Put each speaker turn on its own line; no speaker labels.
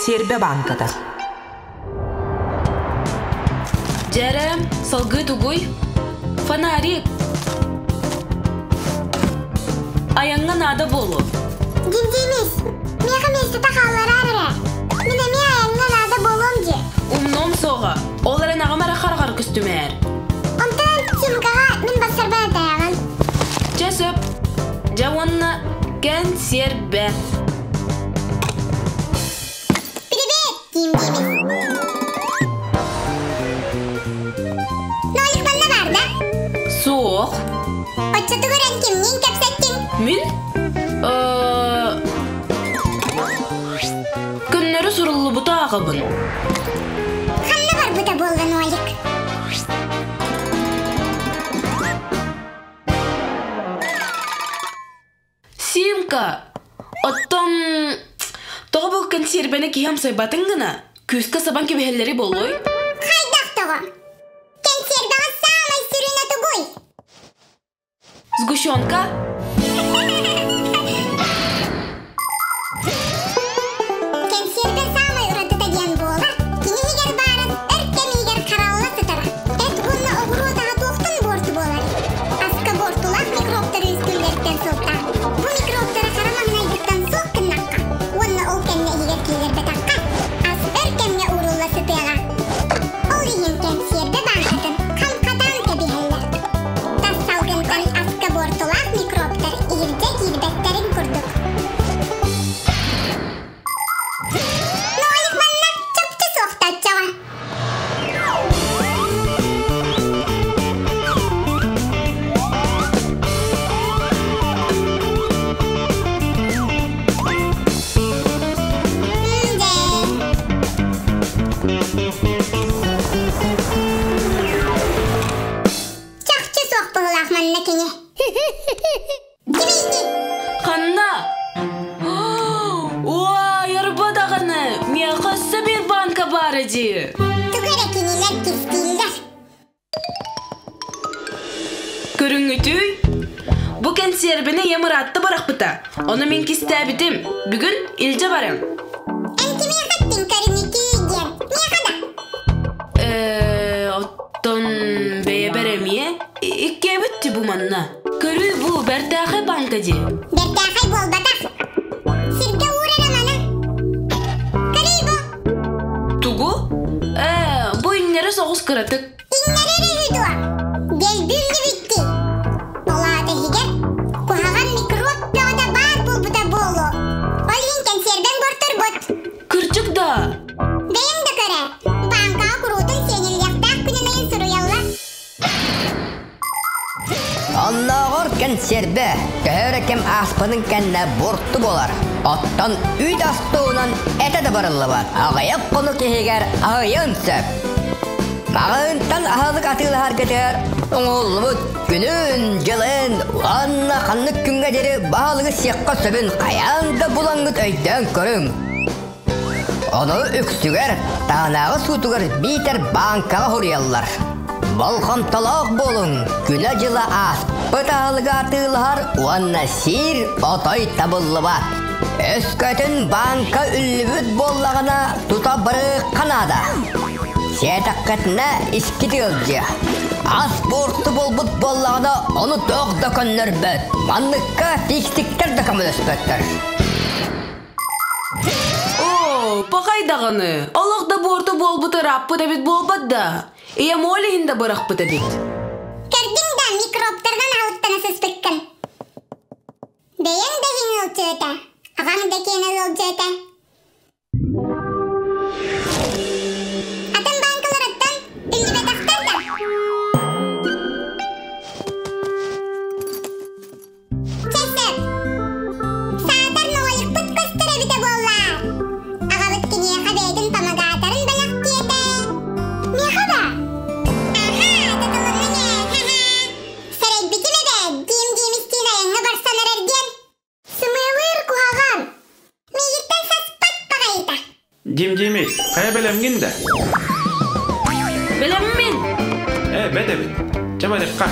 Кэнсиэрбэ бааҥката.
Дьэрэ, салгыы тугуй? Фонарик! Айаҥҥа наада буолуо.
Димдимис, миэхэ миэстэтэ хааллараар эрэ. Мин эмиэ айаҥҥа наада буолуом дии.
Умнуом суоҕа. Ол эрэн аҕам эрэ хараҕар көстүмээр.
Онтон Тимкаҕа мин бассарбын атайаҕын.
Чэ сөп. Дьэ уонна кэнсиэрбэ.
Привет, Тим Димис. Нолик манна баар да?
Суох.
Оччотугар эн кимниин кэпсэттиҥ?
Мин? Көннөрү суруллубуту ааҕабын.
Ханна барбыта буолла Нолик?
Симка, оттон тоҕо бу кэнсиэрбэни киһи амсайбатын гына күүскэ сабан кэбиһэллэри буолуой?
Хайдах тоҕо? Кэнсиэрбэҕэ саамай сүрүнэ тугуй?
Сгущенка?
Кэнсиэрбэ саамай уратыта диэн буолар, кини иһигэр баарын өр кэм иһигэр харалла сытара. Эт уонна оҕуруот аһа туохтан буорту буолар? Аска буортулаах микробтары үөскүүллэриттэн сылтаан, бу микробтары хара маҥнайгыттан суох гыннахха уонна ол кэннэ иһигэр киллэрбэтэххэ, ас өр кэмҥэ уурулла сытыаҕа. Ол иһин кэнсиэрбэ бааҥкатын хам-хатаан кэбиһэллэр. Тас салгынтан аска буортулаах микробтар иһирдьэ киирбэттэрин курдук. Нолик манна чопчу суохтааччаҕа. Чахчы суох быһыылаах манна кини. Кимийди?
Ханна? Уай, арба даҕаны! Миэхэ өссө биир банка баар дии.
Тугу эрэ кинилэр кистииллэр.
Көрүҥҥүтүй? Бу кэнсиэрбини ийэм ыраатта бырахпыта. Ону мин кистээбитим. Бүгүн илдьэ барыҥ.
Эн кимиэхэ эттиҥ көрүҥҥүтүй диэн? Миэхэ да?
Э, оттон бэйэбэр эмиэ иккиэбит бу манна. Көрүүй бу бэртээхэй банка дии.
Бэртээхэй буолбатах. Сиргэ уур эрэ маны. Көрүүй бу.
Тугу? Ээ, бу иҥнэри соҕус кыратык.
Иҥнэрэр үһү дуо? Дэлби үллүбүттүү. Ол аата иһигэр куһаҕан микроб бөҕөтө баар буолбута буолуо. Ол иһин кэнсиэрбэҥ борторбут.
Кырдьык да?
Бэйэҥ да көрө, бааҥкаҕа куруутун сиэниллиэхтээх күнүн ыйын суруйаллар.
Оннооҕор кэнсиэрбэ төһө эрэ кэм ааспытын кэннэ буорту буолар. Оттон үүт астуунан этэ да барыллыбат. Аҕыйах хонук иһигэр аһыйыан сөп. Маҕаһыынтан аһылык атыылаһаргытыгар оҥоһуллубут күнүн-дьылын уонна ханнык күҥҥэ диэри баһылыгы сиэххэ сөбүн хайаан да булаҥҥыт өйдөөн көрүҥ. Ону үксүгэр таһынааҕы суутугар биитэр бааҥкаҕа суруйаллар. Болҕомтолоох буолуҥ, күнэ-дьыла ааспыт аһылыгы атыылаһар уонна сиир отой табыллыбат. Өскөтүн бааҥка үллүбүт буоллаҕына, тута барыахха наада. Сиэтэххитинэ искит ыалдьыа. Ас буорту буолбут буоллаҕына, ону туох да көннөрбөт. Манныкка фиксиктэр да көмөлөспөттөр.
Оо, пахай даҕаны, олох да буорту буолбут ырааппыт эбит буолбат да, ийэм ол иһин да бырахпыт эбит.
Көрдүҥ да микробтарынан аһылыктана сыспыккын. Бэйэҥ да иһиҥ ыалдьыата, аҕаҥ да киэнэ ыалдьыата. Атын бааҥкаларыттан үллүбэтэхтэр да. Чэ сөп. Саатар ноҕойукпут көстөр эбитэ буоллаа. Аҕабыт киниэхэ бэйэтин помогаторын бэлэхтиэтэ. Миэхэ да? Аха, тутулуннуҥ ээ, ха-ха. Сэрэйбитим эбээт, диим-диимистиин айаҥҥа барсан эрэр диэн. Сымыалыыр куһаҕан. Миигиттэн саспат баҕайыта.
Дим-Димис, хайа бэлэмҥин да?
Бэлэммин!
Ээ, бэт эбит. Чэ, барыахха.